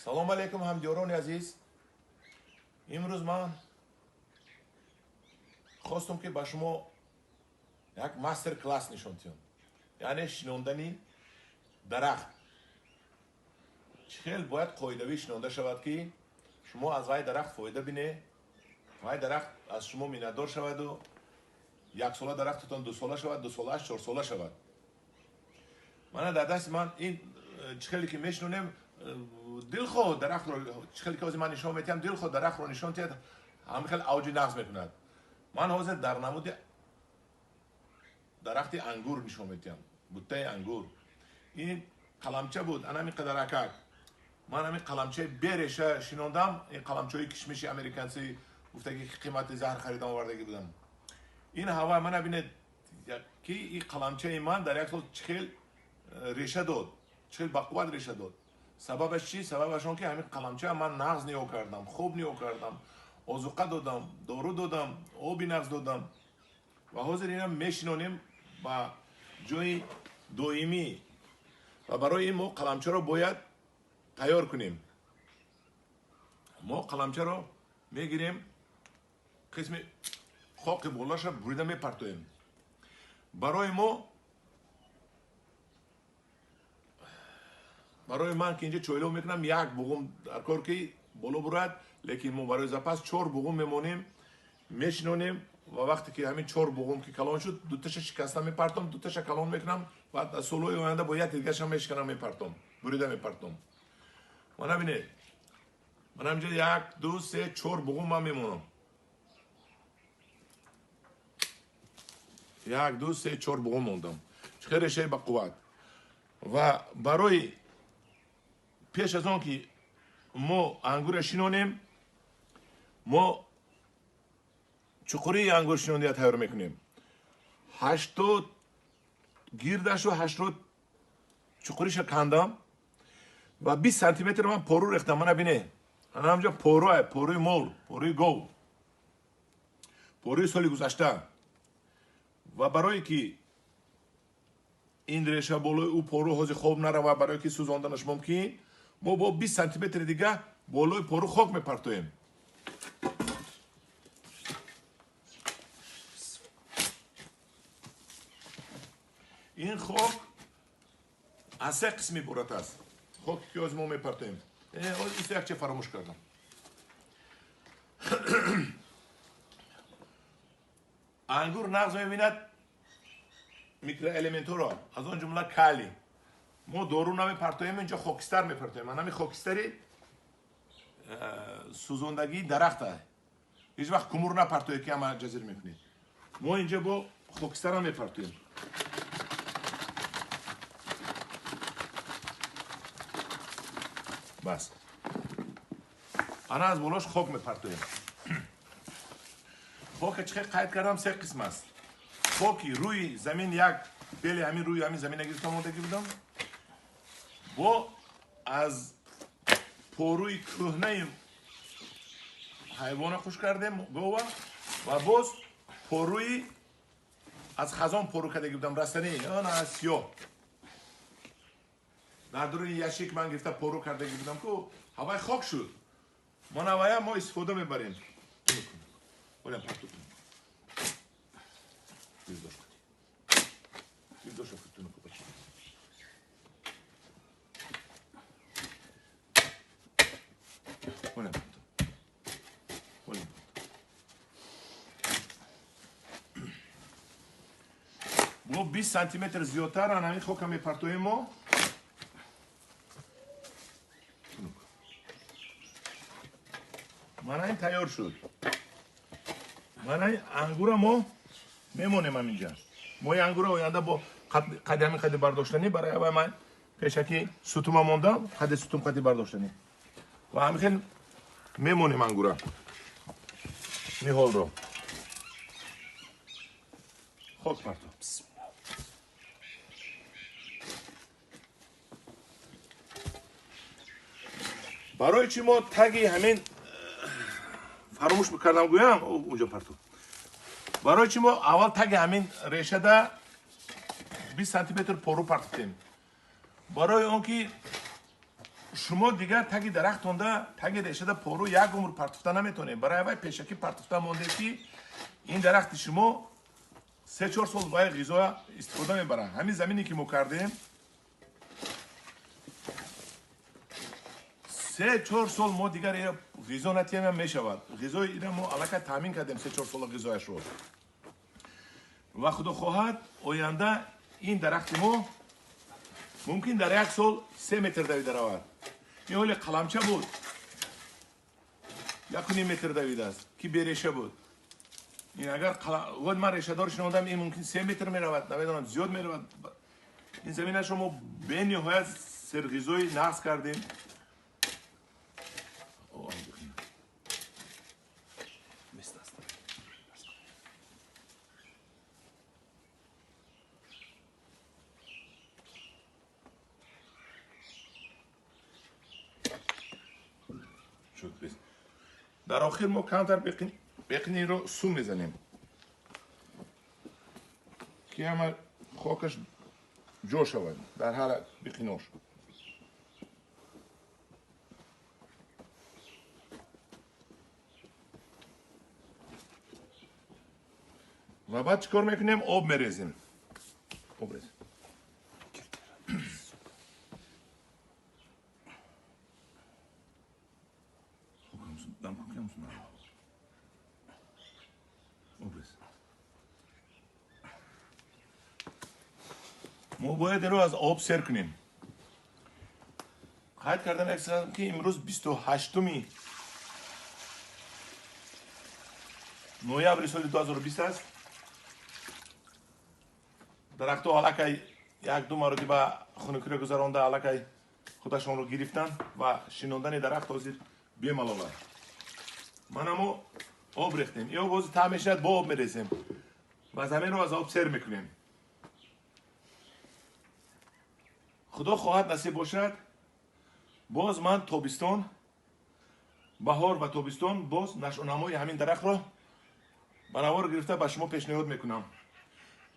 Салом алейкум, ҳамдиёрони азиз. Имрӯз ман хостум, ки ба шумо як мастер класс нишон диҳам, яъне шинондани дарахт чӣ хел бояд қоидавӣ шинонда шавад, ки шумо аз вай дарахт фоида бинед, вай дарахт аз шумо миннатдор шаваду яксола дарахтатон дусола шавад, дусолааш чорсола шавад. Мана дар дасти ман ин чӣ хеле ки мешинонем, дилхоҳ дарахтро чӣ хеле ки ҳозир ман нишон медиҳам, дилхоҳ дарахтро нишон диҳад, ҳамин хел авҷи нағз мекунад. Ман ҳозир дар намуди дарахти ангур нишон медиҳам, буттаи ангур. Ин қаламча буд, ана ҳамин қадар акак. Ман ҳамин қаламчаи береша шинондам, ин қаламчаҳои кишмиши американсӣ гуфтаги ки қимати заҳр харидам овардагӣ будам. Ин ҳава мана бинед, ки ин қаламчаи ман дар як сол чӣ хел реша дод, чӣ хел бақувват реша дод. Сабабаш чӣ? Сабабаш он ки ҳамин қаламча ман нағз нигоҳ кардам, хуб нигоҳ кардам, озуқа додам, дору додам, оби нағз додам ва ҳозир инам мешинонем ба ҷои доимӣ. Ва барои ин мо қаламчаро бояд тайёр кунем. Мо қаламчаро мегирем, қисми хоки болаша бурида мепартоем. Барои мо, барои ман ки инҷа чойлов мекунам, як буғум дар кор ки боло бурад, лекин мо барои запас чор буғум мемонем, мешинонем ва вақте ки ҳамин чор буғум ки калон шуд, дуташа шикаста мепартом, дуташа калон мекунам ва аз солҳои оянда бо як дигаша мешиканам, мепартом, бурида мепартом. Мана бинед, мана инҷа як, ду, се, чор буғум ман мемонам. Як, ду, се, чор буғум мондам. Чӣ хел решаи бақувват. Ва барои пеш аз он ки мо ангурро шинонем, мо чуқурии ангур шинондия тайёр мекунем. 80 гирдашу 80 чуқуриша кандам ва 20 сантиметр ман пору рехтам. Мана бине, ана ҳамҷо поруа, поруи мол, поруи гов, поруи соли гузашта. Ва барое ки ин реша болои ӯ пору ҳозир хоб нарава, барое ки сӯзонданаш мумкин, мо бо 20 сантиметри дига болои пору хок мепартоем. Ин хок аз се қисм иборат аст. Хоке ки ҳозир мо мепартоем. Исто якче фаромӯш кардам. Ангур нағз мебинад микроэлементҳоро, аз он ҷумла калий. Мо дору намепартоем, инҷо хокистар мепартоем. Ман ҳамин хокистари сӯзондагии дарахта. Ҳеҷ вақт кумур напартоед, ки ҳама ҷазир мекунед. Мо инҷо бо хокистарам мепартоем. Бас. Ана аз болош хок мепартоем. Хоке чӣ хел қайд кардам, се қисм аст. Хоки рӯи замин, як бели ҳамин рӯи ҳамин замина гирифта омодагӣ будам. Бо аз поруи кӯҳнаи ҳайвона хуш кардем, гова, ва боз поруи аз хазон пору кардагӣ будам, растанӣ, ана аз сиёҳ. Дар дуруни яшик ман гирифта пору кардагӣ будам, ку ҳавай хок шуд. Мо навая мо истифода мебарем. Олям парту кун. Гирдош кун. Гирдош кун, ту бача. Олям парту. Олям парту. Бо 20 сантиметр зиёдтар ана ҳамин хока мепартоем мо. Мана ин тайёр шуд. Мана ин ангура мо мемонем ҳаминҷа. Мо ин ангура оянда бо қади ҳамин қади бардоштанӣ, барои аввал ман пешаки сутума мондам, қади сутум қади бардоштанӣ. Ва ҳамин хел мемонем ангура. Ниҳолро. Хок парто. Барои чӣ мо таги ҳамин фаромӯш мекардам гӯям, унҷо парту. Барои чӣ мо аввал таги ҳамин решада 20 сантиметр пору партофтем? Барои он ки Шумо дигар таги дарахтонда, таги решада пору як умр партофта наметонед. Барои вай пешакӣ партофта мондед, ки ин дарахти шумо 3-4 сол вай ғизо истифода мебарад. Ҳамин замине ки мо кардем, 3-4 сол мо дигар ғизо натиҳем мешавад. Ғизои ина мо аллакай таъмин кардем 3-4 сола ғизояшро. Ва худо хоҳад, оянда ин дарахти мо мумкин дар як сол 3 метр давида равад. Ин ҳоле қаламча буд, 1.5 метр давидааст, ки береша буд. Ин агар ман решадор шинондам, ин мумкин 3 метр меравад, намедонам, зиёд меравад. Ин заминашро мо бениҳоят серғизои нағз кардем. Дар охир мо камтар беқиниро су мезанем, ки ҳама хокаш ҷо шавад дар ҳар беқинош. Ва баъд чӣ кор мекунем? Об мерезем. Об резем. Мо бояд инро аз об сер кунем. Қайд кардан як, ки имрӯз 28 ноябри соли 2020 аст. Дарахтҳо аллакай як-ду маротиба хунукиро гузаронда, аллакай худашонро гирифтанд ва шинондани дарахт ҳозир бемалол аст. Мана мо об рехтем. Ин об ҳозир таъ мешавад, бо об мерезем ва заминро аз об сер мекунем. Худо хоҳад, насиб бошад, боз ман тобистон, баҳор ва тобистон боз нашъунамои ҳамин дарахтро ба навор гирифта ба шумо пешниҳод мекунам.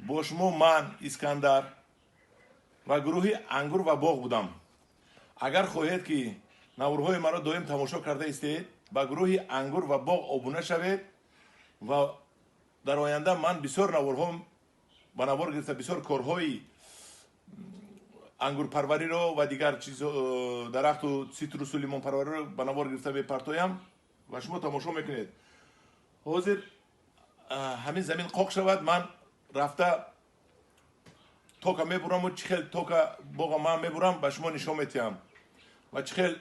Бо шумо ман Искандар ва гурӯҳи Ангур ва боғ будам. Агар хоҳед, ки наворҳои маро доим тамошо карда истед, ба гурӯҳи Ангур ва боғ обуна шавед ва дар оянда ман бисёр наворҳо ба навор гирифта, бисёр корҳои ангурпарвариро ва дигар чиз, дарахту цитрусу лимонпарвариро ба навор гирифта мепартоям ва шумо тамошо мекунед. Ҳозир ҳамин замин қоқ шавад, ман рафта тока мебураму чӣ хел тока боға ман мебурам, ба шумо нишон метиҳам ва чӣ хел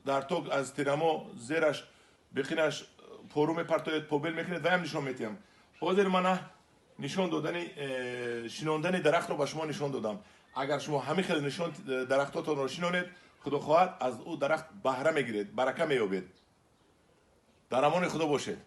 дар ток аз тирамо зераш беқинаш пору мепартояд, побел мекунед, ваям нишон метиҳам. Ҳозир мана нишон додани шинондани дарахтро ба шумо нишон додам. Агар шумо ҳамин хел нишон дарахтотонро шинонед, худо хоҳад, аз ӯ дарахт баҳра мегиред, барака меёбед. Дар амони худо бошед.